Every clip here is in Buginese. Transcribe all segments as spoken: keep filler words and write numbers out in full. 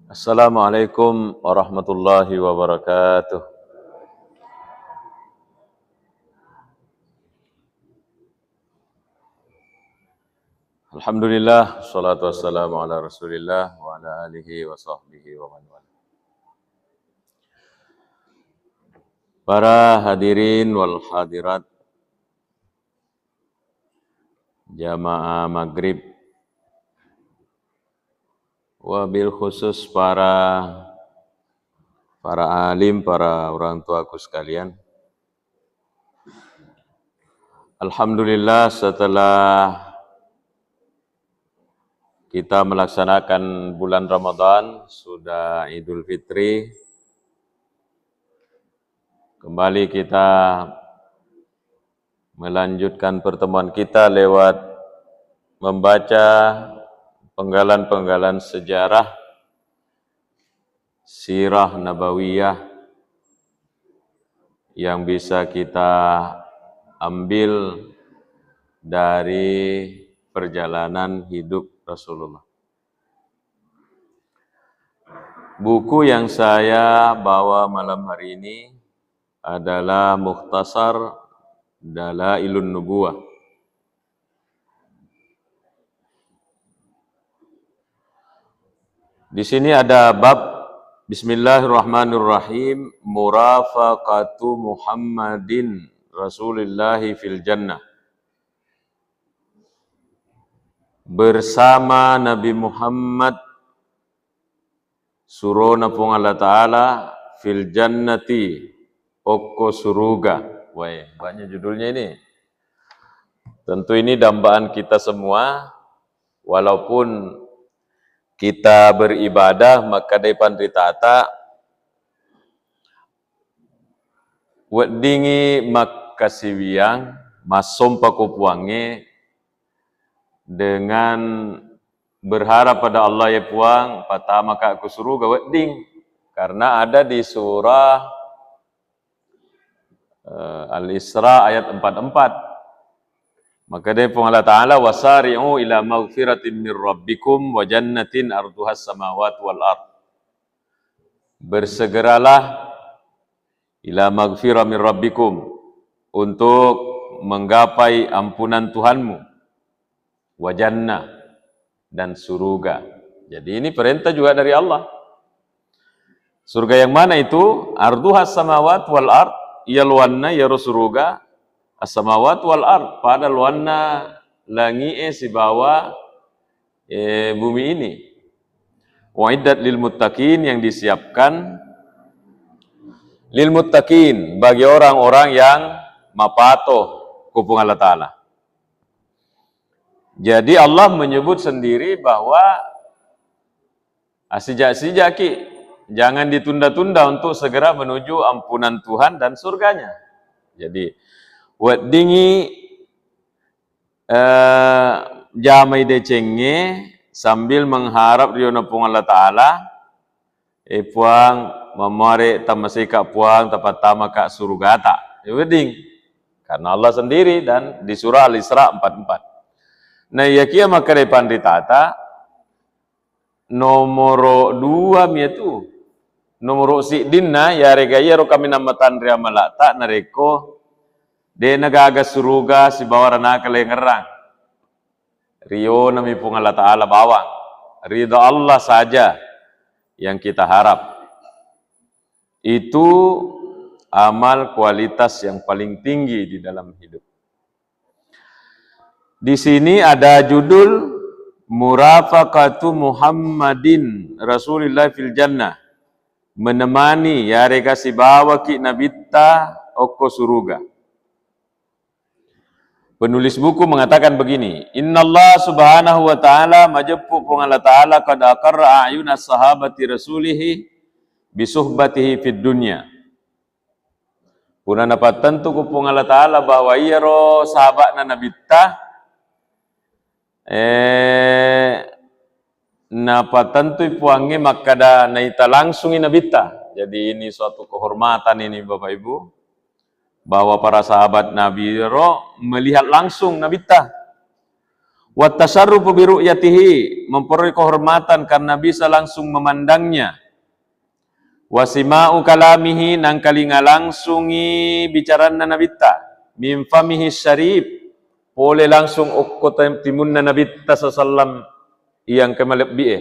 Assalamualaikum warahmatullahi wabarakatuh. Alhamdulillah, salatu wassalamu ala Rasulillah wa ala alihi wa sahbihi wa man wala. Para hadirin wal hadirat, jamaah maghrib, wabil khusus para, para alim, para orang tuaku sekalian. Alhamdulillah, setelah kita melaksanakan bulan Ramadan, sudah Idul Fitri, kembali kita melanjutkan pertemuan kita lewat membaca penggalan-penggalan sejarah sirah nabawiyah yang bisa kita ambil dari perjalanan hidup Rasulullah. Buku yang saya bawa malam hari ini adalah Mukhtasar Dalailun Nubuwah. Di sini ada bab, Bismillahirrahmanirrahim, Murafaqatu Muhammadin Rasulillahi fil Jannah. Bersama Nabi Muhammad, surona Puang Allah Ta'ala, fil jannati, okko suruga. Weh, banyak judulnya ini. Tentu ini dambaan kita semua, walaupun kita beribadah, maka depan ritata, weddingi makkasiwiang, massompa ko Puangnge dengan berharap pada Allah, "Ya Puang, patamaka ku suruga," wedding. Karena ada di surah, eh, Al-Isra ayat empat empat. Maka dari Puang Allah Ta'ala, "Wasari'u ila magfiratin min rabbikum wa jannatin arduhas samawati wal ard." Bersegeralah ila magfirah min rabbikum, untuk menggapai ampunan Tuhanmu, wa jannah, dan suruga. Jadi ini perintah juga dari Allah. Surga yang mana itu? Arduhas samawat wal ard, iya luanna, iyaro suruga, as-samawat wal ard, pada luanna langi'e sibawa, eh, bumi ini. Uiddat lil muttaqin, yang disiapkan lil muttaqin, bagi orang-orang yang mapato ku Puang Allah Ta'ala. Jadi Allah menyebut sendiri bahwa asija-sijaki, jangan ditunda-tunda untuk segera menuju ampunan Tuhan dan surganya. Jadi, weddingi, eh, jamai decengnge sambil mengharap riona Puang Allah Ta'ala, eh, Puang, mamuare tamasika Puang, tapattamaka surugata. Ya, wedding. Karena Allah sendiri dan di surah Al-Isra empat empat. Nah, iyakiya makkeda panritata, nomoro dua miatu. Nomoro siddinna, yarega iyaro kaminang matanre amalata, narekko de nagaga suruga sibawa ranaka lengerang. Rionami Puang Allah Ta'ala bawang. Ridha Allah saja yang kita harap. Itu amal kualitas yang paling tinggi di dalam hidup. Di sini ada judul Murafaqatu Muhammadin Rasulillah fil Jannah. Menemani, yarega sibawaki Nabitta okko suruga. Penulis buku mengatakan begini, "Innallaha subhanahu wa ta'ala, majeppu Puang Allah Ta'ala, qad aqarra a'yuna sahabati rasulihi bisuhbatihi fid dunya." Puna napattentu ku Puang Allah Ta'ala bahwa iyaro sahabatna Nabitta, eh, napatentui Puangnge makkada naita langsungi Nabitta. Jadi ini suatu kehormatan ini, Bapak Ibu, bahwa para sahabat Nabi ro melihat langsung Nabitta. Wattasarrufu biru'yatihi, memperoleh kehormatan karena bisa langsung memandangnya. Wasima'u kalamihi, nangkalinga langsungi bicaranna Nabitta. Min famihi syarif, pole langsung okko tem-, timunna Nabitta sallallahu alaihi wasallam yang kemalebbi'e.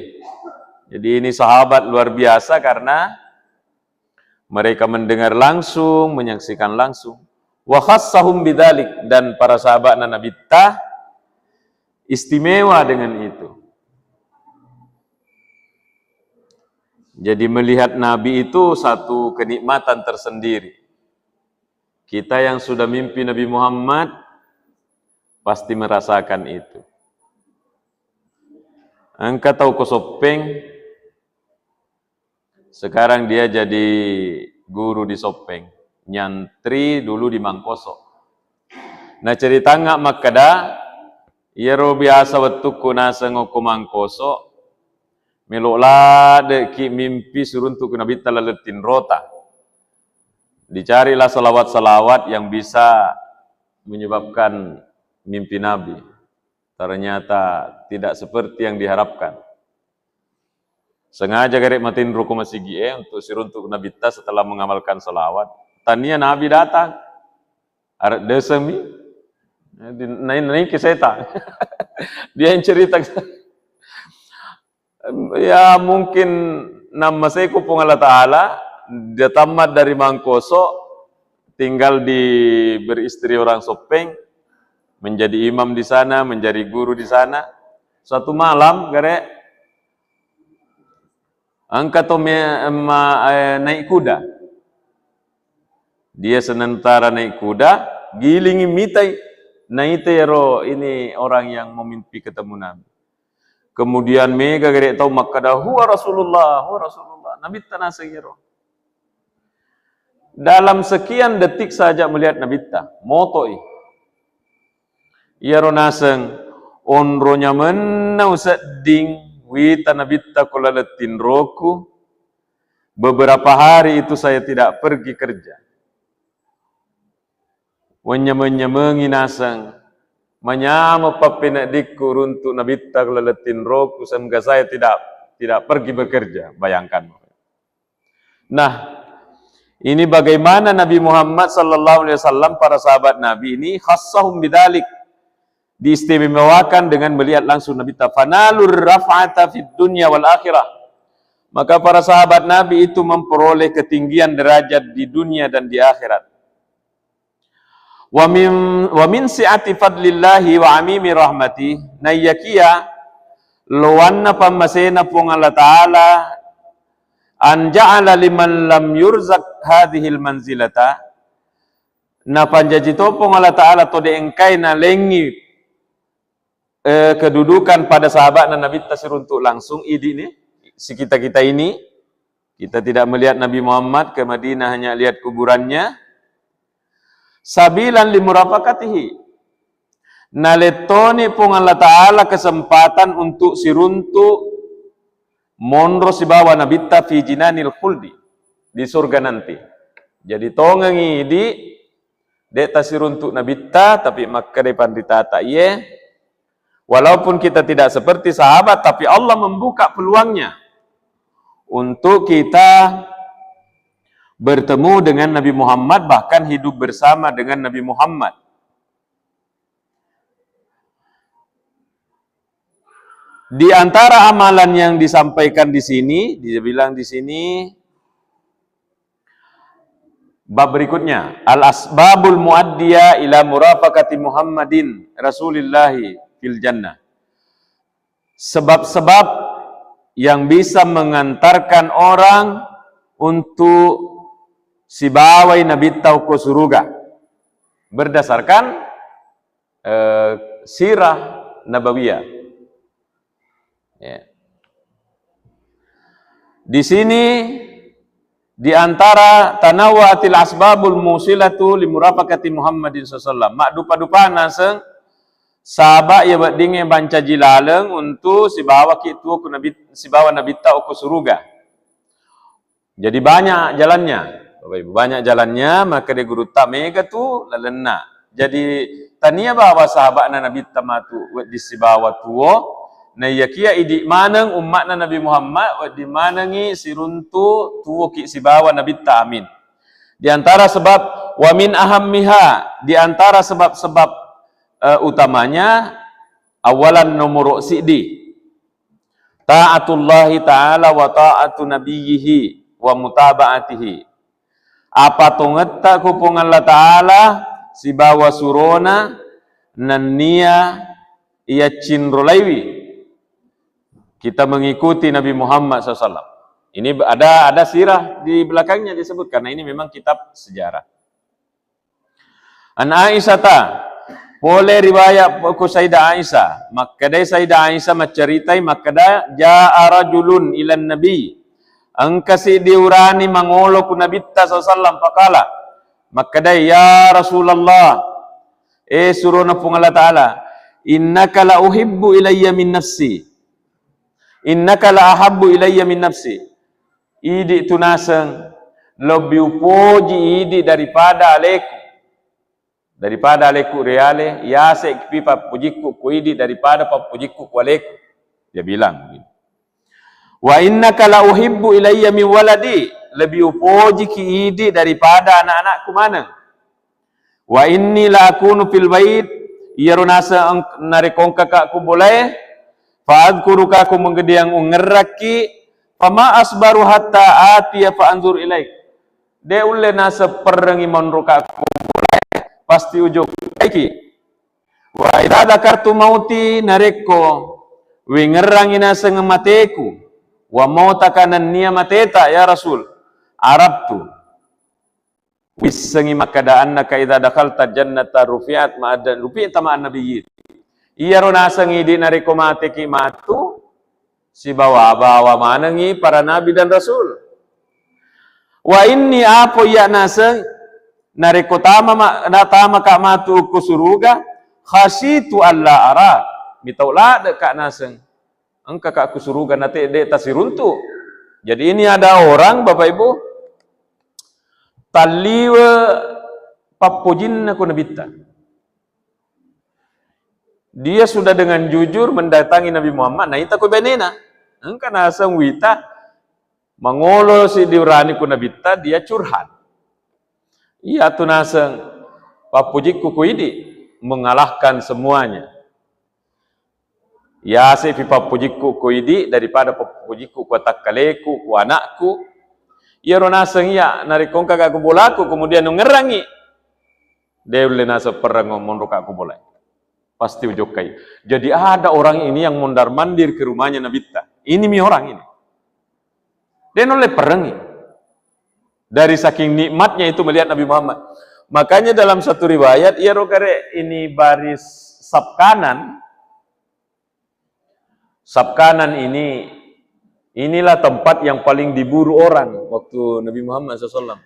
Jadi ini sahabat luar biasa karena mereka mendengar langsung, menyaksikan langsung. Wa khassahum bidzalik, dan para sahabatna Nabitta istimewa dengan itu. Jadi melihat Nabi itu satu kenikmatan tersendiri. Kita yang sudah mimpi Nabi Muhammad pasti merasakan itu. Engka tau ko Soppeng, sekarang dia jadi guru di Soppeng, nyantri dulu di Mangkoso. Nah, ceritanga makkeda, iyaro biasa wettukku naseng okko Mangkoso, melo ladeki mimpi siruntu'ku Nabitta laleng tinrota. Dicarilah salawat-salawat yang bisa menyebabkan mimpi Nabi. Ternyata tidak seperti yang diharapkan. Sengaja gare matinro ko masigi e untuk siruntuk Nabitta setelah mengamalkan salawat. Tania Nabi datang. Arek desemi. Di-, naik, naik ke setan. Dia yang cerita. Ya, mungkin nammaseku Puang Allah Ta'ala, dia tamat dari Mangkoso, tinggal di, beristri orang Soppeng, menjadi imam di sana, menjadi guru di sana. Suatu malam, gare, engka to me-, ma-, eh, naik kuda. Dia sementara naik kuda, gilingi mitai. Naita ero ini orang yang memimpi ketemu Nabi. Kemudian mega gare tau makkeda, "Huwa Rasulullah, huwa Rasulullah." Nabitta naseng ero. Dalam sekian detik saja melihat Nabitta, motoi. Iyaro naseng, onro nyamenna usedding wita Nabitta ko laleng tinroku, beberapa hari itu saya tidak pergi kerja. Wenyameng-nyamengi naseng, manyameng pappeneddikku runtuk Nabitta ko laleng tinroku, sehingga saya tidak, tidak pergi bekerja. Bayangkan. Nah, ini bagaimana Nabi Muhammad sallallahu alaihi wasallam, para sahabat Nabi ini khassahum bidzalik, diistimewakan dengan melihat langsung Nabitta. Fanalur raf'ata fid dunya wal akhirah. Maka para sahabat Nabi itu memperoleh ketinggian derajat di dunia dan di akhirat. Wa min, wa min si'ati fadlillahi wa amimi rahmati, naiyakiya loanna pammasena Puang Allah Ta'ala, an ja'ala liman lam yurzak hadhil manzilata, napanjaji to Puang Allah Ta'ala to de engkai nalengi eh, kedudukan pada sahabatna Nabitta siruntuk langsung idi ni, si kita-kita ini, kita tidak melihat Nabi Muhammad ke Madinah, hanya lihat kuburannya. Sabilan limurafakatihi. Nalettoni Puang Allah Ta'ala kesempatan untuk siruntuk monro sibawa Nabitta fi jinanil khuldi, di surga nanti. Jadi tongengi di de' tasiruntuk Nabitta, tapi makkedai panritata iye, walaupun kita tidak seperti sahabat, tapi Allah membuka peluangnya untuk kita bertemu dengan Nabi Muhammad, bahkan hidup bersama dengan Nabi Muhammad. Di antara amalan yang disampaikan di sini, dia bilang di sini, bab berikutnya, al-asbabul muaddiya ila murafaqati Muhammadin Rasulillahi fil jannah. Sebab-sebab yang bisa mengantarkan orang untuk sibawai Nabitta ko suruga. Berdasarkan eh, sirah nabawiyah. Ya. Di sini, di antara tanawwa'atil asbabul musilatu limurafaqati Muhammadin sallallahu alaihi wasallam. Maddupa-dupa naseng saba' iya weddingnge mancaji laleng untu sibawaki tuo ku Nabi, sibawa Nabitta okko suruga. Jadi banyak jalannya, Bapak Ibu, banyak jalannya, maka de gurutta mega tu lalenna. Jadi, tania bawa sahaba'na Nabitta matu wedding sibawa tuo, naiyakia idi maneng umma'na Nabi Muhammad, wedding manengngi siruntu tuoki sibawa Nabitta. Amin. Di antara sebab, wa min ahammiha, di antara sebab-sebab, eh, utamanya, awalan nomoro siddi, ta'atullahi ta'ala wa ta'atu nabiyyihi wa mutaba'atihi. Apa tongetta ku Puang Allah Ta'ala sibawa surona, nennia iyaccinrolaiwi kita mengikuti Nabi Muhammad sallallahu alaihi wasallam. Ini ada, ada sirah di belakangnya disebut, karena ini memang kitab sejarah. An Aisyata, pole riwayat ku Sayyidah Aisyah, makkedai Sayyidah Aisyah macceritai, makkeda, "Jaa rajulun ilan nabi." Engkasi diurani mangolo ku Nabitta sallallahu alaihi wasallam, faqala, makkedai, "Ya Rasulullah, eh surona Puang Allah Ta'ala, innaka la uhibbu ilayya min nafsi. Innaka la ahabbu ilayya min nafsi." Idi tu naseng lebbi upoji idi daripada aleku. Daripada aleku riale, yase pi pappojikku ku idi daripada pappojikku ku aleku. Dia bilang, "Wa innaka la uhibbu ilayya min waladi," lebbi upojiki idi daripada anak-anakku maneng. "Wa inni la akunu fil bait," iyaro naseng eng-, narekko engkaka ku bolae, "fa adzkuruka," ku menggedeang ungngerrakki, "fama asbaru hatta atiya fa anzur ilaik." De ulle naseng perrengngi monroka ku bolae, pasti ujokkaiki. "Wa idza dzakartu mauti," narekko wingerrangi naseng mateku, "wa mautaka," nennia mateta, ya Rasul, "arabtu," wissengngi makkeda, "annaka idza dakhalta jannata rufi'at ma'ad, rufi'ta ma'an nabiyyin." Iyaro naseng idi narekko mateki matu, sibawa-bawa manengngi para nabi dan rasul. "Wa inni," apo iya naseng, narekko tama ma-, natamaka matu ku suruga, "khasyitu alla ara," mitau ladde'ka naseng. Engkaka ku suruga nate de tasiruntu. Jadi ini ada orang, Bapak Ibu, talliwe pappojinna ku Nabitta. Dia sudah dengan jujur mendatangi Nabi Muhammad, naita ko benena. Engka naseng wita, mangolo si diurani ku Nabitta, dia curhat. Iya tu naseng, pappojikku ku idi, mengalahkan semuanya. Yase pi pappojikku ku idi daripada pappojikku ku atakkaleku, ku anakku. Iyaro naseng iya, narekko engka ku bolaku, kemudian nungerrangi. De ulle naseng perreng monroka ku bolae. Pasti ujokkai. Jadi ada orang ini yang mondar-mandir ke rumahnya Nabitta. Ini mi orang ini. De nulle perrengi. Dari saking nikmatnya itu melihat Nabi Muhammad. Makanya dalam satu riwayat, iyaro gare ini baris saf kanan, saf kanan ini, inilah tempat yang paling diburu orang waktu Nabi Muhammad sallallahu alaihi wasallam.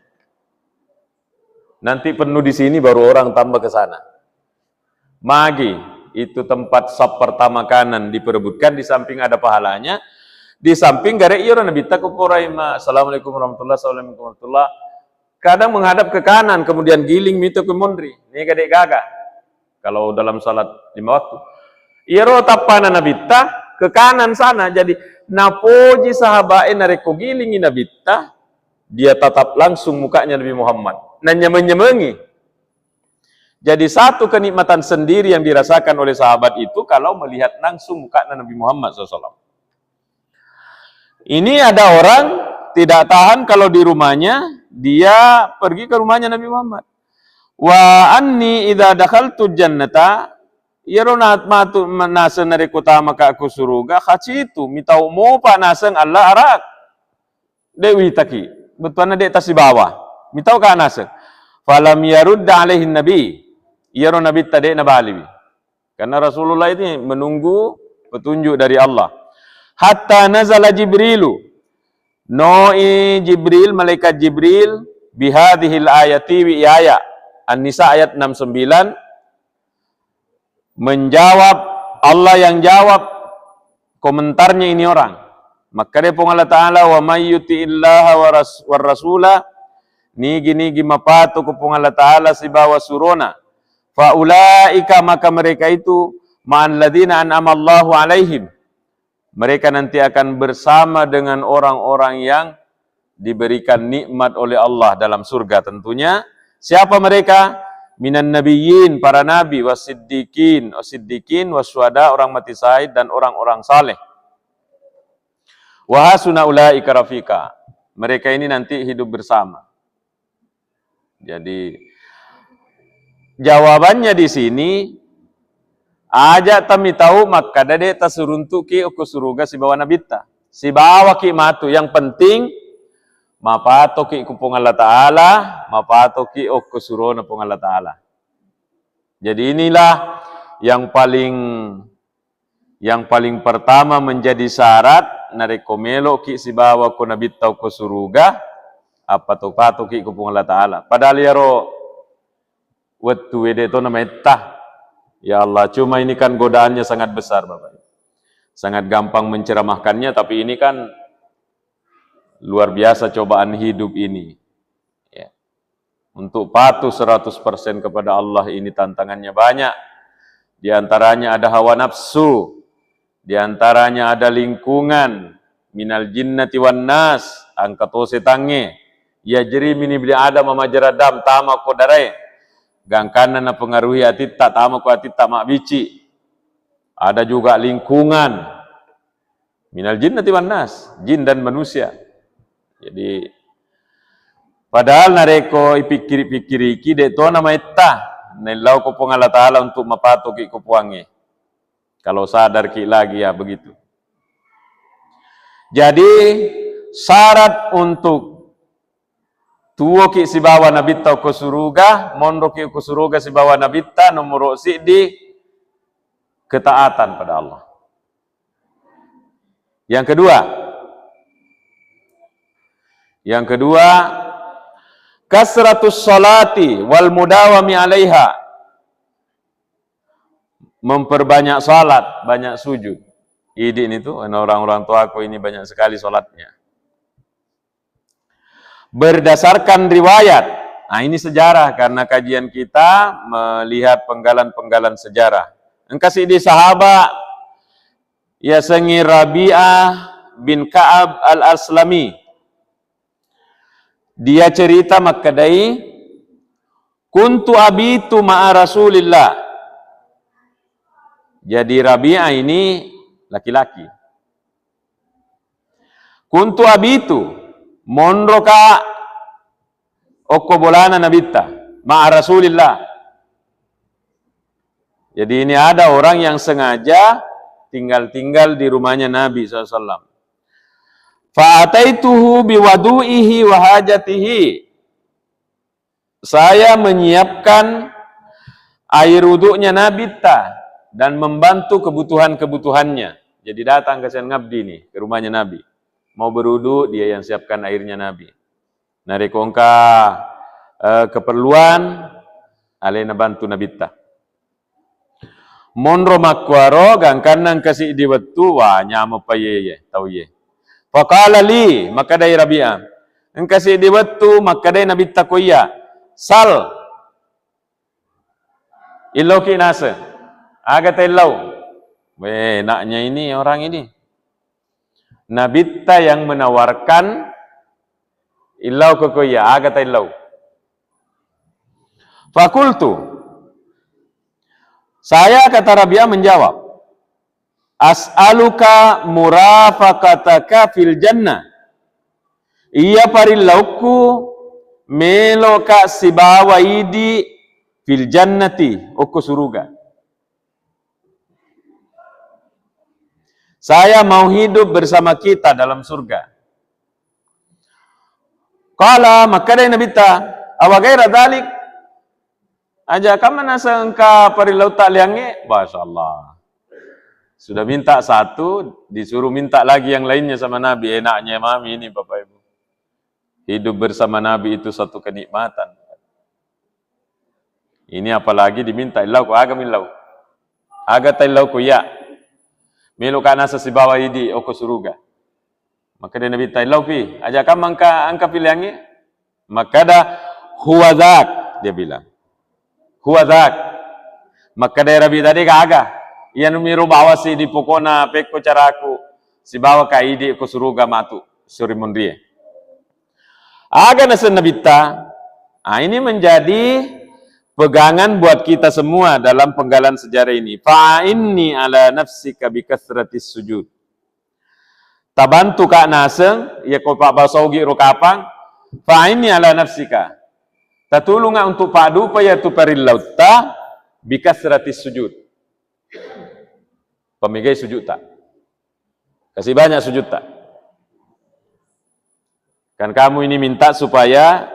Nanti penuh di sini, baru orang tambah ke sana. Magi itu tempat saf pertama kanan diperebutkan, di samping ada pahalanya, di samping gare iyaro Nabitta ko porai ma, "Assalamualaikum warahmatullah, assalamualaikum warahmatullah." Kadang menghadap ke kanan, kemudian giling mito ke monri. Ini gade gaga. Kalau dalam salat lima waktu. Iyaro tappana Nabitta ke kanan sana. Jadi napoji sahabae narekko gilingi Nabitta, dia tatap langsung mukanya Nabi Muhammad. Nanyameng-nyamengi. Jadi satu kenikmatan sendiri yang dirasakan oleh sahabat itu kalau melihat langsung mukanya Nabi Muhammad sallallahu alaihi wasallam. Ini ada orang tidak tahan kalau di rumahnya, dia pergi ke rumahnya Nabi Muhammad. "Wa anni idza dakhaltu jannata," iyaro na-, matu-, naseng narekko tamaka ku suruga, "khasyitu," mitau mopa naseng, "alla arak." De witaki, bettuanna de tasibawa. Mitauka naseng. Falam yarudda alaihi nabi. Iyaro Nabitta de nabaliwi. Karena Rasulullah ini menunggu petunjuk dari Allah. Hatta nazala Jibrilu. Noi Jibril, malaikat Jibril, bihadhil ayati, wi aya. An-Nisa ayat enam sembilan. Menjawab, Allah yang jawab komentarnya ini orang. Makkeda Puang Allah Ta'ala, "Wa may yuti'illaha wa ras-, war rasula," nigi-nigi mapato ku Puang Allah Ta'ala sibawa surona, Faulaika, maka mereka itu, ma'alladzina an'amallahu alaihim, mereka nanti akan bersama dengan orang-orang yang diberikan nikmat oleh Allah dalam surga tentunya. Siapa mereka? Minan nabiyyin, para nabi, wasiddiqin, siddiqin, wasyuhada, orang mati syahid, dan orang-orang saleh. Wa hasuna ulaika rafiqa. Mereka ini nanti hidup bersama. Jadi, jawabannya di sini, aja' tami tau makkada de' tasuruntuki okko suruga sibawa nabitta. Sibawaki matu, yang penting mapatoki ku Puang Allah Ta'ala, mapatoki okko surona Puang Allah Ta'ala. Jadi, inilah yang paling yang paling pertama menjadi syarat narekko meloki sibawa ko nabitta ko suruga, appato-patoki ko Puang Allah Ta'ala. Padahal iyaro wettu ede to namaitta. Ya Allah, cuma ini kan godaannya sangat besar, Bapak. Sangat gampang menceramahkannya, tapi ini kan luar biasa cobaan hidup ini. Ya. Untuk patuh seratus persen kepada Allah ini tantangannya banyak. Di antaranya ada hawa nafsu, di antaranya ada lingkungan, minal jinnati wan nas, engka to setangnge. Yajri min ibni Adam majrad dam, tama ko darae. Gangkanna napengaruhi atitta, tama ko atitta mabbici. Ada juga lingkungan, minal jinnati wan nas, jin dan manusia. Jadi, padahal narekko ipikkiri-pikkiriki, de' to namaitta naillau ko Puang Allah Ta'ala untuk mapatoki ko Puangnge. Kalau sadarki lagi, ya begitu. Jadi, syarat untuk tuwoki sibawa nabitta ko suruga, monroki ko suruga sibawa nabitta, nomoro siddi, ketaatan pada Allah. Yang kedua, yang kedua, kasratus salati wal mudawami alaiha. Memperbanyak salat, banyak sujud. Idi ini tuh, orang-orang tuaku ini banyak sekali salatnya. Berdasarkan riwayat, nah, ini sejarah, karena kajian kita melihat penggalan-penggalan sejarah. Engka siddi sahaba, yasengnge Rabi'ah bin Ka'ab Al-Aslami. Dia cerita makkedai, "Kuntu abitu ma'a Rasulillah." Jadi Rabi'ah ini laki-laki. "Kuntu abitu," monroka okko bolana nabitta, "ma'a Rasulillah." Jadi ini ada orang yang sengaja tinggal-tinggal di rumahnya Nabi sallallahu alaihi wasallam. "Fa'ataituhu biwadu'ihi wa hajatihi." Saya menyiapkan air wuduknya nabitta dan membantu kebutuhan-kebutuhannya. Jadi datang kasihan ngabdi nih ke rumahnya Nabi. Mau berwudu, dia yang siapkan airnya Nabi. Narekko engka, eh, keperluan, alena bantu nabitta. Monro makkuaro, gangkanna engka siddi wettu, wa, nyameng pa iye, iye, tau iye. Faqala li, makkedai Rabi'ah, engka siddi wettu, makkedai nabitta ko iya, "Sal, illoki naseng, aga taillau." Weh, enaknya ini orang ini. Nabitta yang menawarkan, "Illau ko iya, aga taillau." Fakultu, saya, kata Rabi'ah menjawab, "As'aluka murafaqataka fil jannah." Iya parillaukku, meloka sibawa idi fil jannati, okko suruga. Saya mau hidup bersama kita dalam surga. Qala, makkedai nabitta, "Awa ghaira dzalik?" Aja' kamma naseng engka parillautta liangnge? Masya Allah. Sudah minta satu, disuruh minta lagi yang lainnya sama Nabi. Enaknya mami ini, Bapak Ibu. Hidup bersama Nabi itu satu kenikmatan. Ini apalagi diminta, "Illau ko aga millau? Aga taillau ko iya? Meloka naseng sibawa idi okko suruga." Makkeda Nabitta, "Illau pi, aja' kamma engka, engka pilihangnge." Makkeda, "Huwa dzak," dia bilang. "Huwa dzak." Makkedai Rabi'ah, de' gaga. Iyanu miro bawasi di pokokna pekko caraku sibawa ka idi ko suruga matu suri munrie. Aga naseng Nabitta? Ah, ini menjadi pegangan buat kita semua dalam penggalan sejarah ini. Fa'inni ala nafsika bi katsratis sujud. Tabantuka naseng, iya ko pabbasaugi ro kapang, fa'inni ala nafsika. Tatulunga untuk paddupa iyatu parillautta bi katsratis sujud. Pamegai sujudta. Kasih banyak sujudta. Kan kamu ini minta supaya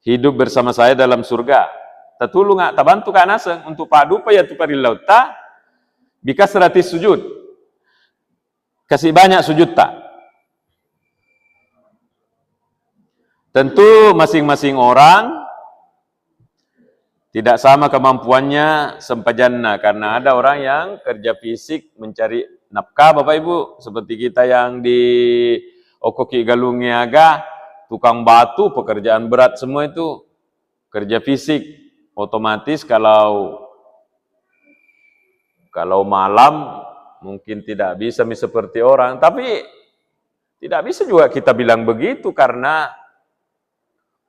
hidup bersama saya dalam surga. Tatulunga, tabantuka naseng untuk paddupa iyatu parillautta bi katsratis sujud. Kasih banyak sujudta. Tentu masing-masing orang tidak sama kemampuannya sempajanna, karena ada orang yang kerja fisik mencari nafkah, Bapak Ibu, seperti kita yang di okkoki galungnge aga, tukang batu, pekerjaan berat semua itu, kerja fisik, otomatis kalau kalau malam mungkin tidak bisa mi seperti orang, tapi tidak bisa juga kita bilang begitu karena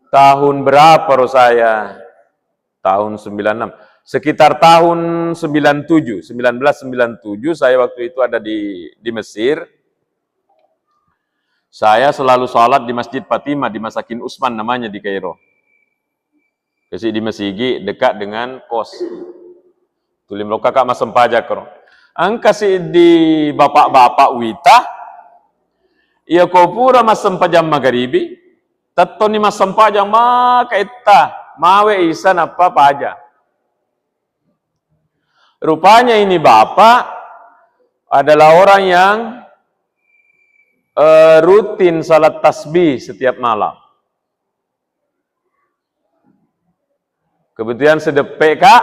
tahun berapa ro saya? Tahun sembilan enam. Sekitar tahun sembilan tujuh, sembilan belas sembilan tujuh, saya waktu itu ada di di Mesir. Saya selalu sholat di Masjid Fatimah, di Masakin Usman namanya di Kairo. Kasi di masigi dekat dengan kos. Tuli melokka ka massempajang koro. Engka siddi bapak-bapak wita, iya ko pura massempajang magaribi, tettoni massempajang maka etta, mawe isa nappa paja. Rupanya ini bapak adalah orang yang, eh, rutin salat tasbih setiap malam. Kebetulan sedeppe ka,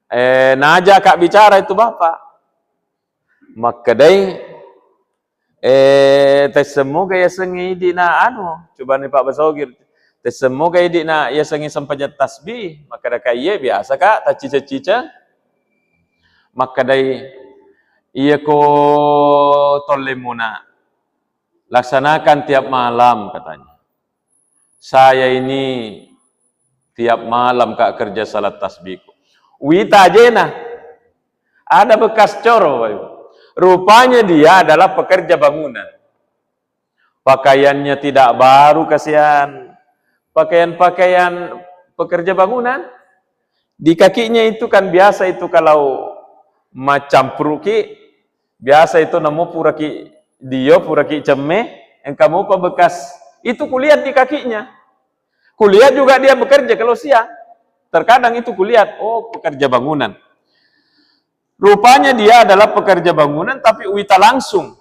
eh, naja ka bicara itu bapak. Makkedai, eh, tessemmoga yasengnge idi na anu, cobani Pak Basogir. Tessemmoga idi na yasengnge sempajang tasbih, makkeda ka iye biasa ka taciceng-ciceng. Makkedai, iya ko tollemuna laksanakan tiap malam, katanya. Saya ini tiap malam ka kerja salat tasbihku. Wita ajena. Ada bekas cor, Bapak Ibu. Rupanya dia adalah pekerja bangunan. Pakaiannya tidak baru, kasihan. Pakaian-pakaian pekerja bangunan. Di kakinya itu kan biasa itu kalau macampuruki, biasa itu namo puraki dio, puraki cemme, engka mopa bekas. Itu kulihat di kakinya. Kulihat juga dia bekerja kalau siang. Terkadang itu kulihat, oh, pekerja bangunan. Rupanya dia adalah pekerja bangunan, tapi wita langsung.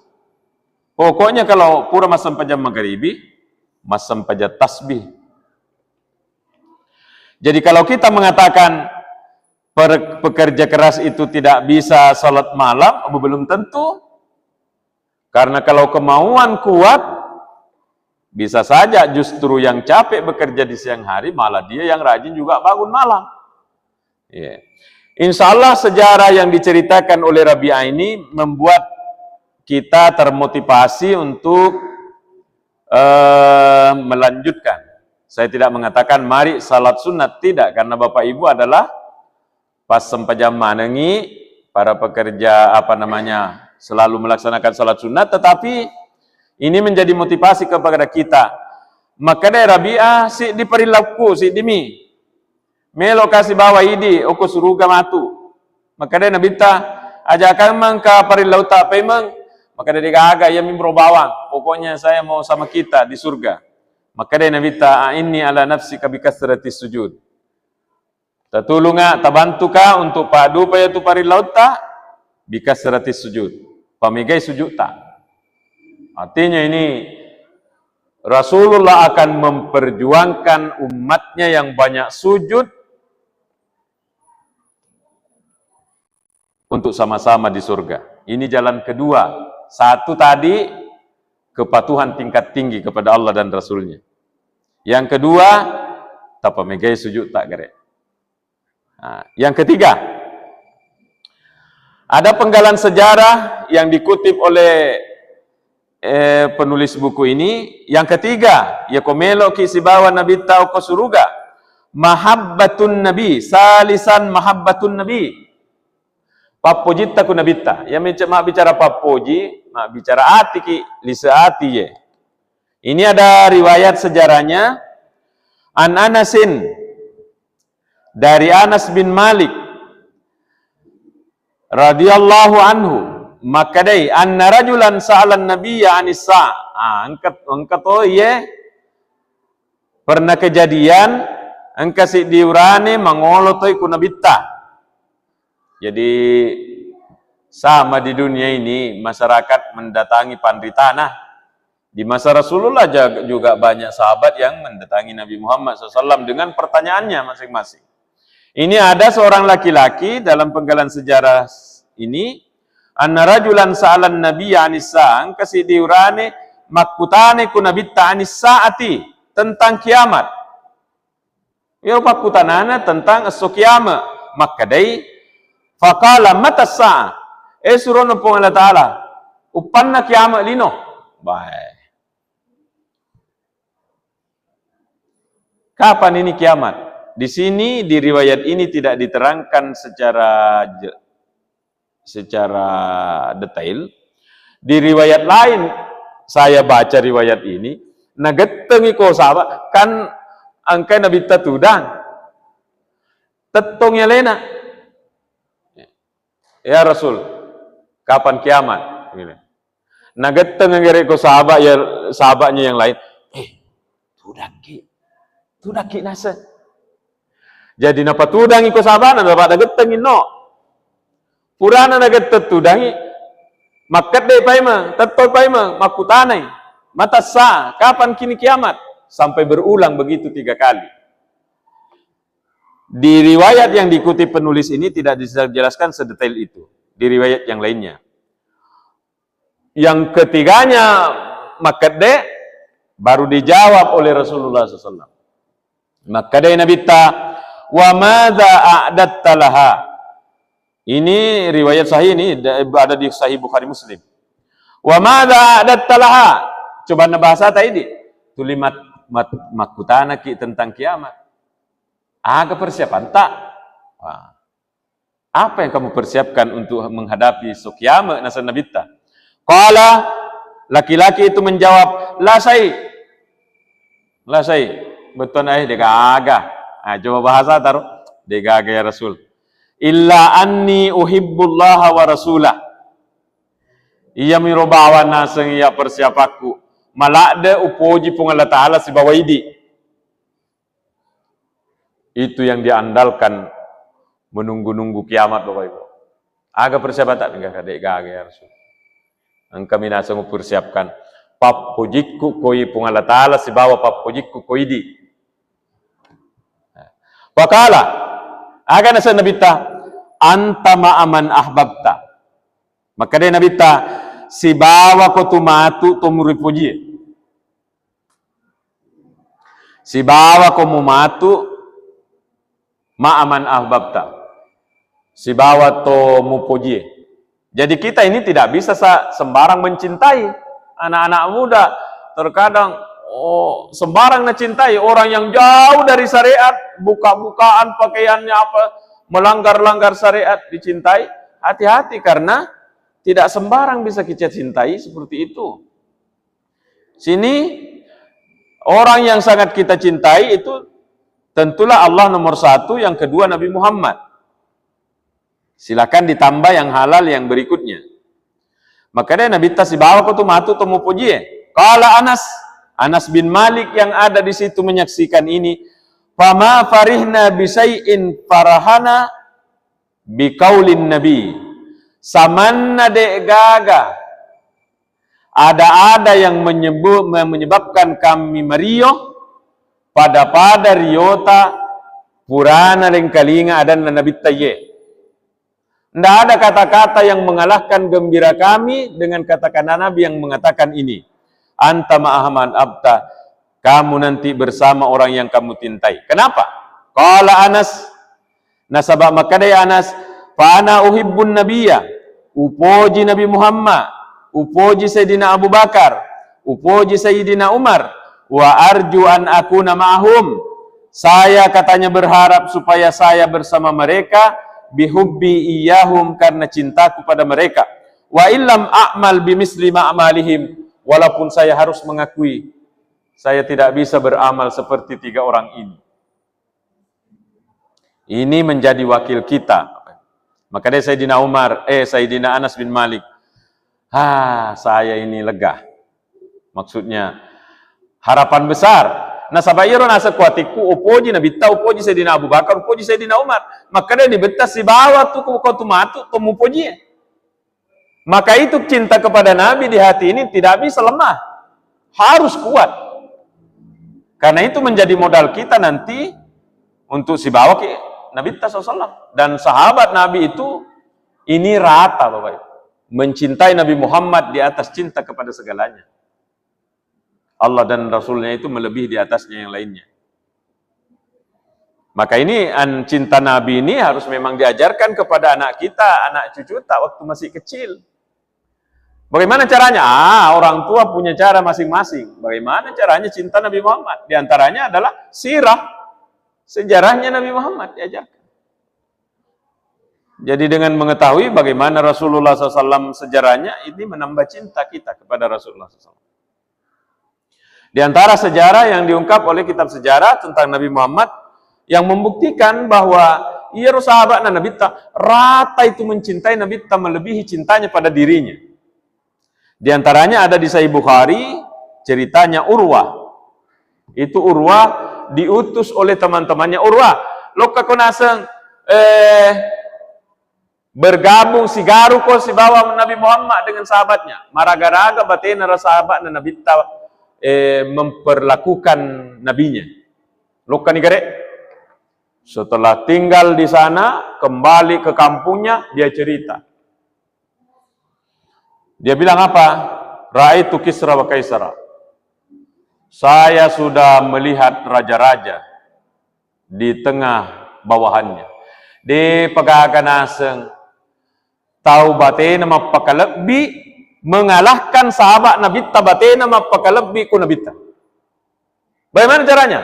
Pokoknya kalau pura massempajang magaribi, massempajang tasbih. Jadi kalau kita mengatakan per-, pekerja keras itu tidak bisa salat malam, belum tentu. Karena kalau kemauan kuat, bisa saja justru yang capek bekerja di siang hari, malah dia yang rajin juga bangun malam. Iya. Insya Allah sejarah yang diceritakan oleh Rabi'ah ini membuat kita termotivasi untuk, eh, melanjutkan. Saya tidak mengatakan mari salat sunat, tidak, karena Bapak Ibu adalah pas sempajang manengi, para pekerja, apa namanya, selalu melaksanakan salat sunat, tetapi ini menjadi motivasi kepada kita. Makkedai Rabi'ah, siddi parillaukku, siddimi. Melo kasi bawa idi, oko suruga matu. Makkedai Nabitta, ajakang mengka parillauta paimeng. Makkedai, de gaga, iya mi bro bawang. Pokoknya saya mau sama kita di surga. Makkedai Nabitta, a'inni ala nafsika bi kasratis sujud. Tatulunga, tabantuka untuk paddupa iyatu parillautta, bi kasratis sujud. Pamegai sujudta. Artinya ini Rasulullah akan memperjuangkan umatnya yang banyak sujud untuk sama-sama di surga. Ini jalan kedua. Satu tadi, kepatuhan tingkat tinggi kepada Allah dan Rasulnya. Yang kedua, tapamegai sujudta gare. Nah, yang ketiga, ada penggalan sejarah yang dikutip oleh, eh, penulis buku ini. Yang ketiga, ya ko meloki sibawa Nabitta okko suruga. Mahabbatun Nabi, salisan mahabbatun Nabi. Pappojitta ku Nabitta. Ya mece-, mabbicara pappoji, mabbicara atiki, lise ati ye. Ini ada riwayat sejarahnya. An Anasin, dari Anas bin Malik radhiyallahu anhu, makkedai, anna rajulan sa'alan nabiyya anis sa'ah. Ah, engka, engka to iye pernah kejadian, engka siddi urane mangolo toi ku Nabitta. Jadi, sama di dunia ini, masyarakat mendatangi panritana. Di masa Rasulullah jag-, juga banyak sahabat yang mendatangi Nabi Muhammad sallallahu alaihi wasallam dengan pertanyaannya masing-masing. Ini ada seorang laki-laki dalam penggalan sejarah ini, anna rajulan sa'alan nabiyya anis sa'ah, engka siddi urane makkutane ku Nabitta anis sa'ati, tentang kiamat. Iyaro pakkutanana tentang esso kiamat. Makkedai, faqala, mata sa'ah? Eh, surona Puang Allah Ta'ala, uppanna kiamat lino? Bae. Kapan ini kiamat? Di sini, di riwayat ini tidak diterangkan secara je-, secara detail. Di riwayat lain, saya baca riwayat ini, nagettengi ko sahabat, kan engkai Nabitta tudang. Tettong alena. Ya Rasul, kapan kiamat? Gitu. Nagetteng anggere ko sahabat ya, sahabatnya yang lain. Eh, tudakki. Tudakki naseng. Jadi napatudangi ko sahabatna, nasaba nagettengi no. Purana nagetteng tudangi, makkedde paimeng, tettong paimeng, makkutanai, mata sa'ah, kapan kini kiamat? Sampai berulang begitu tiga kali. Di riwayat yang diikuti penulis ini tidak dijelaskan sedetail itu. Di riwayat yang lainnya. Yang ketiganya makkedde, baru dijawab oleh Rasulullah sallallahu alaihi wasallam. Makkedde Nabitta, "Wa madza a'datta laha?" Ini riwayat sahih ini, da-, ada di Sahih Bukhari Muslim. "Wa madza a'datta laha?" Coba bahasa tadi. Tuli mat-, mat-, makkutanaki tentang kiamat. Aga persiapanta? Wah. Apa yang kamu persiapkan untuk menghadapi so kiamat, naseng Nabitta? Qala, laki-laki itu menjawab, "La syai." La syai. Bettuanna, eh, degaga. Ah, coba bahasa taruh. Degaga ya Rasul. "Illa anni uhibbullaha wa rasulah." Iyamiro bawang naseng iya persiapakku. Maladde upoji Puang Allah Ta'ala sibawa idi. Itu yang diandalkan menunggu-nunggu kiamat, Bapak Ibu. Aga persiapanta? Engka, degaga ya Rasul. Engka minaseng upersiapkan. Pappojikku koi Puang Allah Ta'ala sibawa pappojikku ko idi. Faqala, aga naseng Nabitta, "Anta ma'a man ahbabta." Makkeda Nabitta, "Sibawa ko tu matu to muripojie." Sibawa ko mumatu ma'a man ahbabta. Sibawa to mupojie. Jadi kita ini tidak bisa sa-, sembarang mencintai anak-anak muda. Terkadang, oh, sembarang nacintai orang yang jauh dari syariat, buka-bukaan pakaiannya apa, melanggar-langgar syariat dicintai. Hati-hati karena tidak sembarang bisa kita cintai seperti itu. Sini, orang yang sangat kita cintai itu tentulah Allah nomor satu, yang kedua Nabi Muhammad. Silakan ditambah yang halal yang berikutnya. Makanya Nabitta, "Sibawa ko tu matu to mupojie." Qala Anas, Anas bin Malik yang ada di situ menyaksikan ini, "Fama farihna bi syai'in farahana bi qaulin nabi." Samanna de'gaga ada-ada yang menyebut, menyebabkan kami mario pada-pada riota purana lengkalinga adanna Nabitta iye. Ndak ada kata-kata yang mengalahkan gembira kami dengan kata-kata Nabi yang mengatakan ini, "Anta ma'a man ahbabta," kamu nanti bersama orang yang kamu cintai. Kenapa? Qala Anas, Nasaba makkedai Anas, "Fa ana uhibbun nabiyya," upoji Nabi Muhammad, upoji Sayyidina Abu Bakar, upoji Sayyidina Umar, "wa arju an akuna ma'ahum." Saya katanya berharap supaya saya bersama mereka, bihubbi iyahum, karena cintaku pada mereka. "Wa illam a'mal bimisli ma'malihim," walaupun saya harus mengakui saya tidak bisa beramal seperti tiga orang ini. Ini menjadi wakil kita. Maka dia Sayyidina Umar, eh, Sayyidina Anas bin Malik, "Ah, saya ini lega." Maksudnya, harapan besar. Nasaba iyaro naseng ku atikku, upoji Nabitta, upoji Sayyidina Abu Bakar, upoji Sayyidina Umar. Maka dia ni betta sibawa tu ko, ko tu matu, to mupoji. Maka itu cinta kepada Nabi di hati ini tidak bisa lemah. Harus kuat. Karena itu menjadi modal kita nanti untuk sibawa ke Nabi sallallahu alaihi wasallam. Dan sahabat Nabi itu ini rata, Bapak Ibu. Mencintai Nabi Muhammad di atas cinta kepada segalanya. Allah dan Rasulnya itu melebihi di atasnya yang lainnya. Maka ini an-, cinta Nabi ini harus memang diajarkan kepada anak kita, anak cucuta waktu masih kecil. Bagaimana caranya? Ah, orang tua punya cara masing-masing. Bagaimana caranya cinta Nabi Muhammad? Di antaranya adalah sirah, sejarahnya Nabi Muhammad diajarkan. Jadi dengan mengetahui bagaimana Rasulullah sallallahu alaihi wasallam sejarahnya, ini menambah cinta kita kepada Rasulullah sallallahu alaihi wasallam. Di antara sejarah yang diungkap oleh kitab sejarah tentang Nabi Muhammad yang membuktikan bahwa iyaro sahabatna Nabitta rata itu mencintai Nabitta melebihi cintanya pada dirinya. Di antaranya ada di Sahih Bukhari, ceritanya Urwah. Itu Urwah diutus oleh teman-temannya. "Urwah, lokka ko naseng, eh, bergabung, sigaru ko sibawa Nabi Muhammad dengan sahabatnya." Maraga-raga batena ra sahabatna Nabitta, eh, memperlakukan nabinya. Lokka ni gare. Setelah tinggal di sana, kembali ke kampungnya, dia cerita. Dia bilang apa? "Ra'aitu Kisra wa Kaisara." Saya sudah melihat raja-raja di tengah bawahannya. De pagaga naseng tau batena mappakalebbi mengalahkan sahabat Nabitta batena mappakalebbi ku Nabitta. Bagaimana caranya?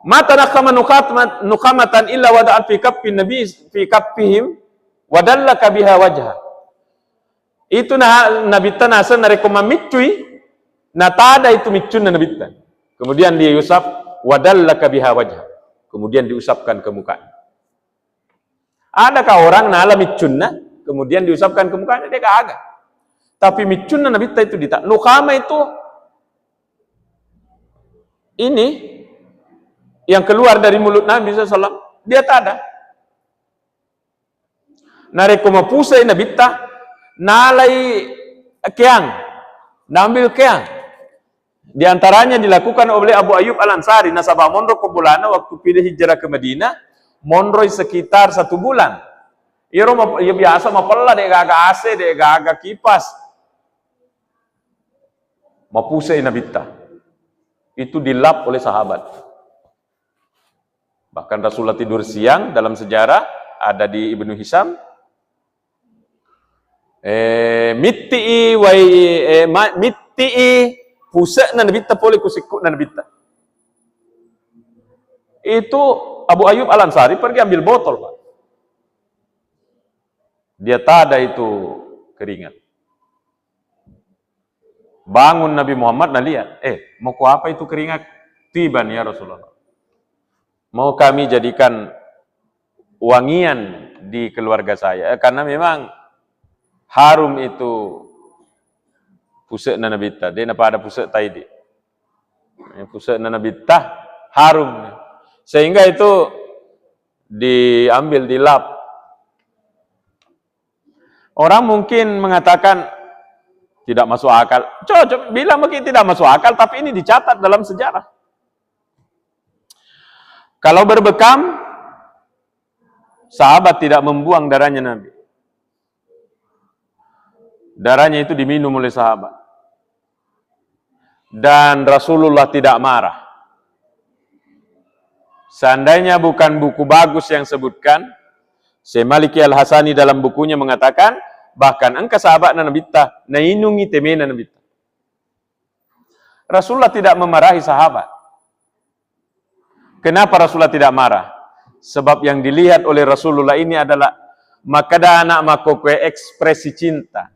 "Ma tanakhama nukhatmat-, nukhamatan illa wada'at fi kaffin nabi, fi kaffihim wa dallaka biha wajha." Itu nah, Nabitta naseng narekko mamiccui, natada itu miccunna Nabitta. Kemudian dia usap, "Wa dallaka biha wajha." Kemudian diusapkan ke mukanya. Adakah orang nala miccunna, kemudian diusapkan ke mukanya? Dia kagak. Tapi miccunna Nabitta itu dita-, nukhama itu ini yang keluar dari mulut Nabi sallallahu alaihi wasallam, dia tada. Narekko mapusai Nabitta, nalai keang, naambil keang. Di antaranya dilakukan oleh Abu Ayyub Al-Ansari, nasaba monro ko bolana waktu pile hijrah ke Madinah, monroi sekitar satu bulan. Iyaro map-, iya biasa mapella, de gaga A C, de gaga kipas. Mapusai Nabitta. Itu dilap oleh sahabat. Bahkan Rasulullah tidur siang dalam sejarah ada di Ibnu Hisam. Eh, mitti'i wai, eh, ma-, mitti'i puse'na Nabitta pole ku sikku'na Nabitta. Itu Abu Ayyub Al-Ansari pergi ambil botol, Pak. Dia tada itu keringat. Bangun Nabi Muhammad, naliat. "Eh, mau ku apa itu keringat?" "Tiban, ya Rasulullah. Mau kami jadikan wangian di keluarga saya." Eh, karena memang harum itu puse'na Nabitta. De napada puse'ta idi. Eh, puse'na Nabitta harum. Sehingga itu diambil, dilap. Orang mungkin mengatakan, "Tidak masuk akal." Cocok, bilang mungkin tidak masuk akal, tapi ini dicatat dalam sejarah. Kalau berbekam, sahabat tidak membuang darahnya Nabi. Darahnya itu diminum oleh sahabat. Dan Rasulullah tidak marah. Seandainya bukan buku bagus yang sebutkan, Syekh Maliki Al-Hasani dalam bukunya mengatakan, bahkan engka sahabatna Nabitta, nainungi temena Nabitta. Rasulullah tidak memarahi sahabat. Kenapa Rasulullah tidak marah? Sebab yang dilihat oleh Rasulullah ini adalah makkeda anak makkokkoe ekspresi cinta.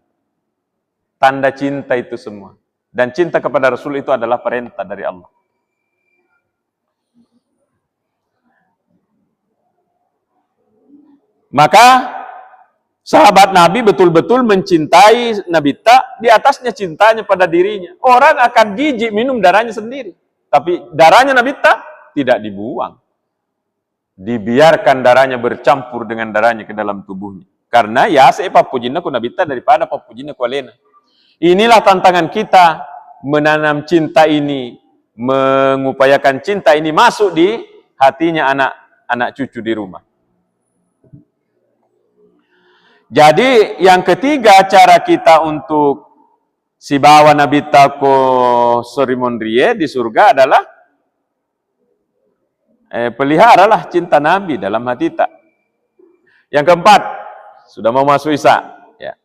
Tanda cinta itu semua. Dan cinta kepada Rasul itu adalah perintah dari Allah. Maka sahabat Nabi betul-betul mencintai Nabitta di atasnya cintanya pada dirinya. Orang akan jijik minum darahnya sendiri. Tapi darahnya Nabitta tidak dibuang. Dibiarkan darahnya bercampur dengan darahnya ke dalam tubuhnya. Karena yase pappujinna ku Nabitta daripada pappujinna ku alena. Inilah tantangan kita menanam cinta ini, mengupayakan cinta ini masuk di hatinya anak-anak cucu di rumah. Jadi yang ketiga cara kita untuk sibawa Nabitta ko sorimonrie di surga adalah, eh, peliharalah cinta Nabi dalam hatita. Yang keempat, sudah mau masuk Isya. Ya.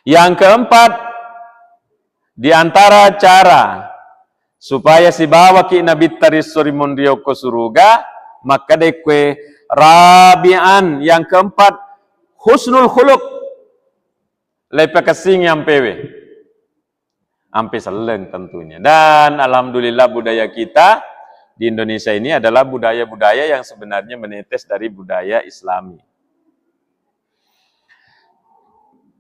Yang keempat, di antara cara supaya sibawaki Nabitta ri sorimonrie ko suruga, makkedai kue rabi'an, yang keempat, husnul khuluq. Leipakessingi ampewe. Ampe selleng tentunya. Dan alhamdulillah budaya kita di Indonesia ini adalah budaya-budaya yang sebenarnya menetes dari budaya Islami.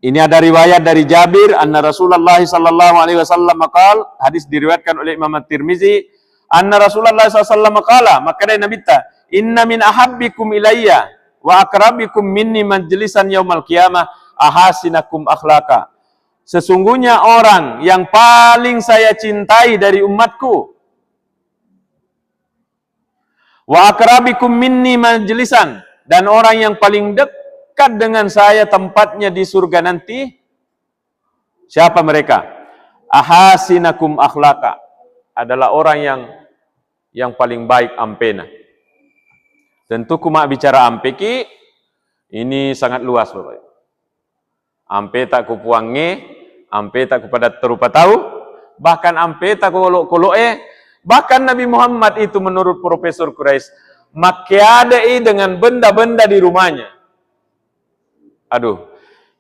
Ini ada riwayat dari Jabir, anna Rasulullah sallallahu alaihi wasallam qal, hadis diriwayatkan oleh Imam At-Tirmizi, anna Rasulullah sallallahu alaihi wasallam qala, makkedai Nabitta, "Inna min ahabbikum ilayya wa aqrabikum minni majlisan yaumal qiyamah ahasinakum akhlaqa." Sesungguhnya orang yang paling saya cintai dari umatku, wa aqrabikum minni majlisan, dan orang yang paling dekat dengan saya tempatnya di surga nanti, siapa mereka? Ahasinakum akhlaqa, adalah orang yang yang paling baik ampena. Tentu kuma bicara ampeki, ini sangat luas, Bapak. Ampeta ku puangnge, ampeta ku padattu rupa tau, bahkan ampeta ku olok-koloke, bahkan Nabi Muhammad itu menurut Profesor Quraisy, makkeadei dengan benda-benda di rumahnya. Aduh,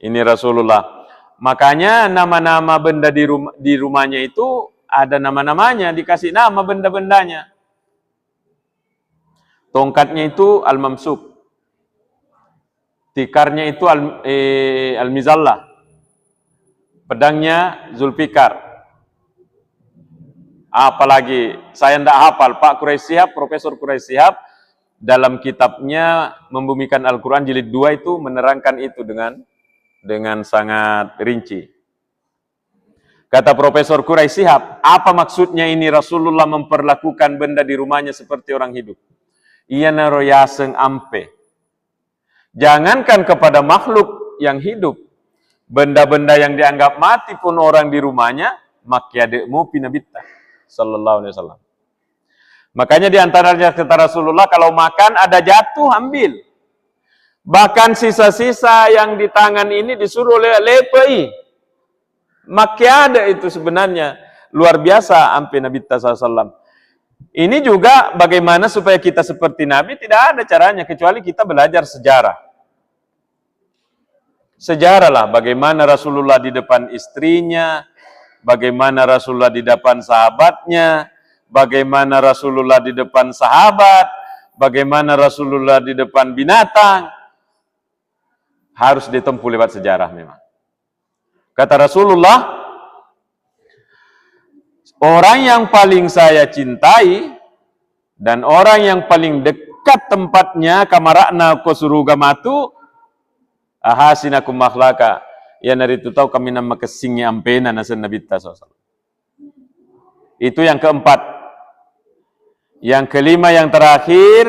ini Rasulullah. Makanya nama-nama benda di rum-, di rumahnya itu ada nama-namanya, dikasih nama benda-bendanya. Tongkatnya itu Al-Mamsuk. Tikarnya itu Al-, eh, Al-Mizallah. Pedangnya Zulfikar. Apalagi, saya ndak hafal, Pak Quraish Shihab, Profesor Quraish Shihab, dalam kitabnya Membumikan Al-Quran jilid dua itu menerangkan itu dengan, dengan sangat rinci. Kata Profesor Quraish Shihab, apa maksudnya ini Rasulullah memperlakukan benda di rumahnya seperti orang hidup? Iyanaro yaseng ampe. Jangankan kepada makhluk yang hidup, benda-benda yang dianggap mati pun orang di rumahnya, makkeade mopi Nabitta sallallahu alaihi wasallam. Makanya di antaranya kata Rasulullah, kalau makan ada jatuh, ambil. Bahkan sisa-sisa yang di tangan ini disuruh le-, lepei. Makkeade itu sebenarnya luar biasa ampe Nabitta sallallahu alaihi wasallam. Ini juga bagaimana supaya kita seperti Nabi, tidak ada caranya kecuali kita belajar sejarah. Sejarahlah bagaimana Rasulullah di depan istrinya, bagaimana Rasulullah di depan sahabatnya, bagaimana Rasulullah di depan sahabat, bagaimana Rasulullah di depan binatang. Harus ditempuh lewat sejarah memang. Kata Rasulullah, orang yang paling saya cintai dan orang yang paling dekat tempatnya, kamarakna ko suruga matu, ahasinakum akhlaqa, iyanaritu tau kaminang makessingngi ampena, naseng Nabitta sallallahu alaihi wasallam. Itu yang keempat. Yang kelima, yang terakhir,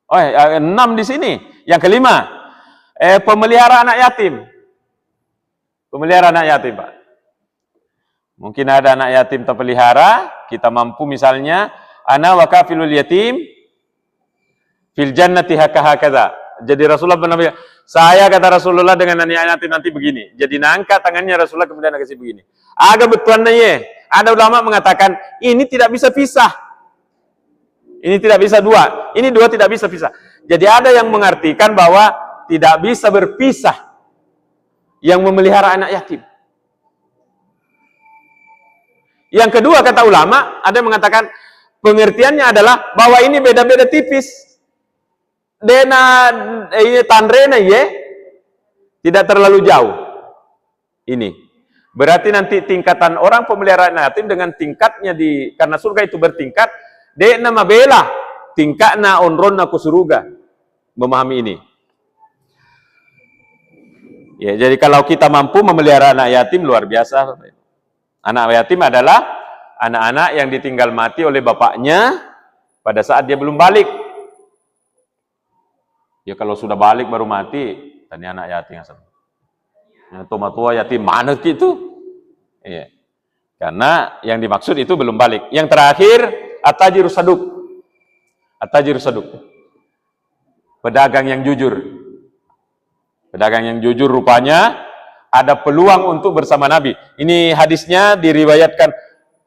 oh, eh, enam di sini. Yang kelima, eh, pemelihara anak yatim. Pemelihara anak yatim, Pak. Mungkin ada anak yatim terpelihara, kita mampu misalnya "Ana wa kafilul yatim fil jannati haka-, hakaza." Jadi Rasulullah pernah bilang, "Saya," kata Rasulullah, "dengan anak yatim nanti begini." Jadi naangkat tangannya Rasulullah, kemudian dikasih begini. Aga bettuanna ye? Ada ulama mengatakan ini tidak bisa pisah. Ini tidak bisa dua. Ini dua tidak bisa pisah. Jadi ada yang mengartikan bahwa tidak bisa berpisah yang memelihara anak yatim. Yang kedua, kata ulama, ada yang mengatakan pengertiannya adalah bahwa ini beda-beda tipis. Dena, eh, tanrena ye tidak terlalu jauh. Ini. Berarti nanti tingkatan orang pemelihara anak yatim dengan tingkatnya di, karena surga itu bertingkat, de'na mabela tingkatna onronna ku suruga. Memahami ini. Ya, jadi kalau kita mampu memelihara anak yatim, luar biasa. Anak yatim adalah anak-anak yang ditinggal mati oleh bapaknya pada saat dia belum balik. Ya, kalau sudah balik baru mati, tania anak yatim asal. Yang tua-tua yatim mana gitu? Iya. Karena yang dimaksud itu belum balik. Yang terakhir, at-tajirus saduk. At-tajirus saduk. Pedagang yang jujur. Pedagang yang jujur rupanya ada peluang untuk bersama Nabi. Ini hadisnya diriwayatkan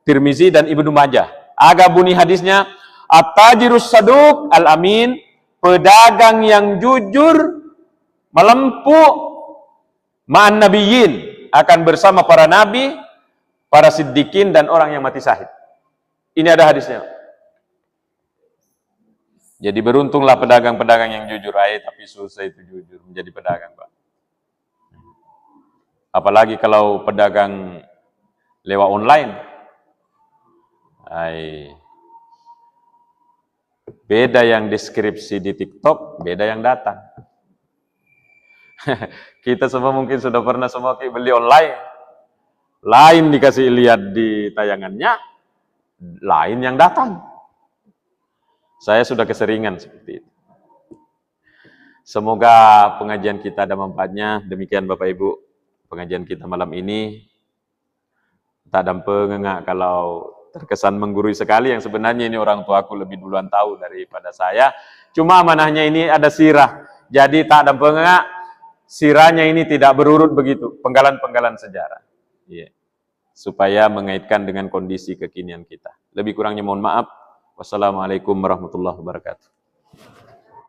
Tirmizi dan Ibnu Majah. Aga bunyi hadisnya, at-tajirus saduk al-amin, pedagang yang jujur, melempu, ma'an nabiyyin, akan bersama para nabi, para siddiqin, dan orang yang mati syahid. Ini ada hadisnya. Jadi beruntunglah pedagang-pedagang yang jujur, ay, tapi susah itu jujur menjadi pedagang, Pak. Apalagi kalau pedagang lewat online. Ay, beda yang deskripsi di TikTok, beda yang datang. Kita semua mungkin sudah pernah semua ki beli online. Lain dikasih lihat di tayangannya, lain yang datang. Saya sudah keseringan seperti itu. Semoga pengajian kita ada manfaatnya. Demikian Bapak Ibu, pengajian kita malam ini. Tak dampengenga kalau terkesan menggurui sekali, yang sebenarnya ini orang tuaku lebih duluan tahu daripada saya. Cuma amanahnya ini ada sirah. Jadi tak dampengenga sirahnya ini tidak berurut begitu, penggalan-penggalan sejarah. Iya. Supaya mengaitkan dengan kondisi kekinian kita. Lebih kurangnya mohon maaf. Wassalamualaikum warahmatullahi wabarakatuh.